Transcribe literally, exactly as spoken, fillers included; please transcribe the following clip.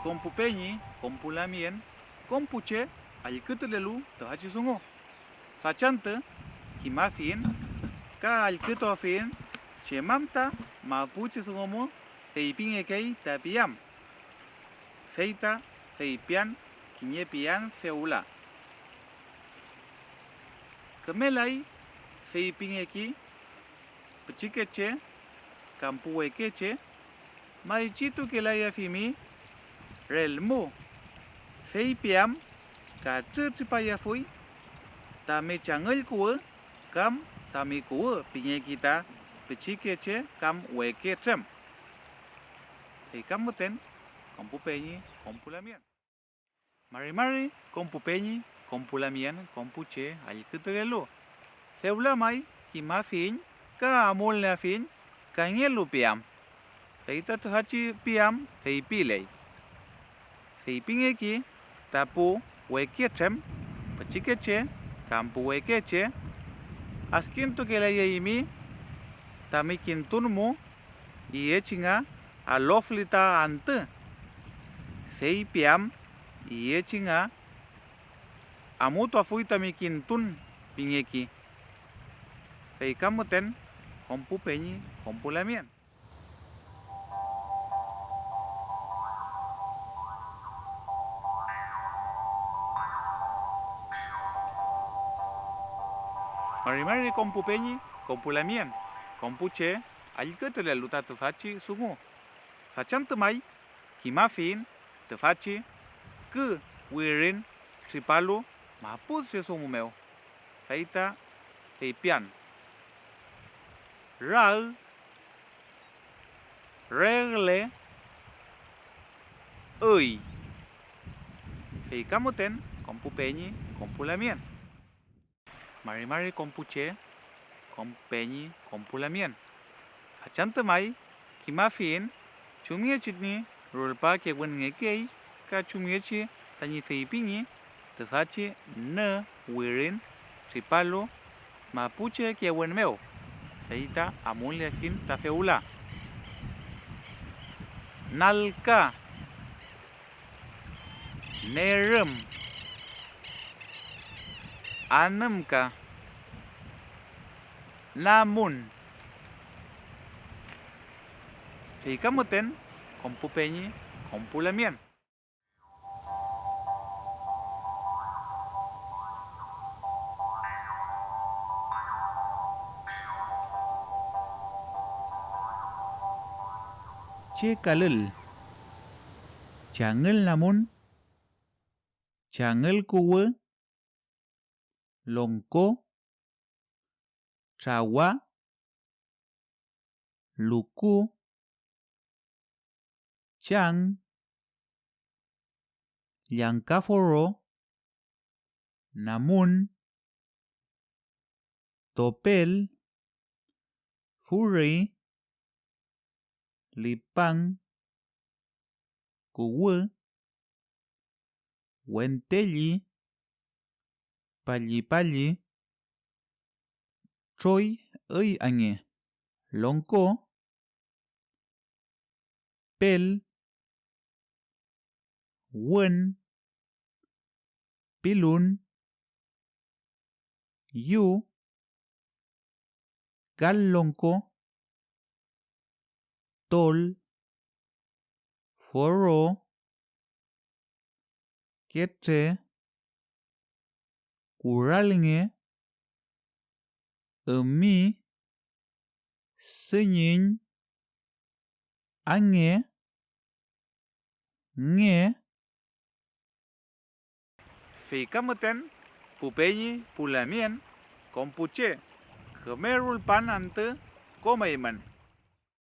Kom pu peñi, kom pu lamien, kom pu che allkütulelu tüfachi dungu. Fachantü kimafiyiñ ka allkütuafiyiñ chem am ta mapuche dungu mu feypingekey ta piam. Fey ta feypian kiñe piam fewla. Kümelay feypingeki pichikeche kam pu wekeche, maychitukelayafimi relmu, fey piam katrütripayafuy tami changüll kuwü kam tami kuwü pingeki ta pichikeche kam weke trem. Fey ka müten kom pu peñi, kom pu lamien. Mari mari kom pu peñi, kom pu lamien, kom pu che allkütulelu. Fewla may kimafiyiñ ka amulnieafiyiñ kangelu piam. Fey ta tüfachi piam feypiley: feypingeki ta pu weketrem, pichikeche kam pu wekeche, adkintukelayaymi tami kintun mu iyechi nga alofli ta antü, fey piam iyechi nga amutuafuy tami kintun pingeki. Fey ka müten kom pu peñi, kom pu lamien. Mari mari kom pu peñi, kom pu lamien, kom pu che allkütulelu ta tüfachi dungu. Fachantü may kimafiyiñ tüfachi kü wirin tripalu mapuche dungu mew, fey ta feypian: rag, regle, üy. Fey ka müten kom pu peñi, kom pu lamien. Mari mari kom pu che, kom peñi, kom pu lamien. Fachantü may kimafiyiñ chumngechi ñi rulpa kewünngekey ka chumngechi tañi feypi ñi tüfachi nü wirin tripalu mapuche kewün mew, fey ta amulniefiñ ta fewla: nalka, nerüm, anümka, namun. Fey ka müten kom pu peñi, kom pu lamien. Che kalül, changüll namun, changüll kuwü, longko, trawa, luku, chang, llangka foro, namun, topel, furi, lipang, kuwü, wentelli, pallipalli, troy üy ange, longko, pel, wün, pilun, yu, kal longko, tol, foro, ketre, kuralnge, ümi, süñiñ, ange, nge. Fey ka müten pu peñi, pu lamien, kom pu che, küme rulpan antü kom eymün.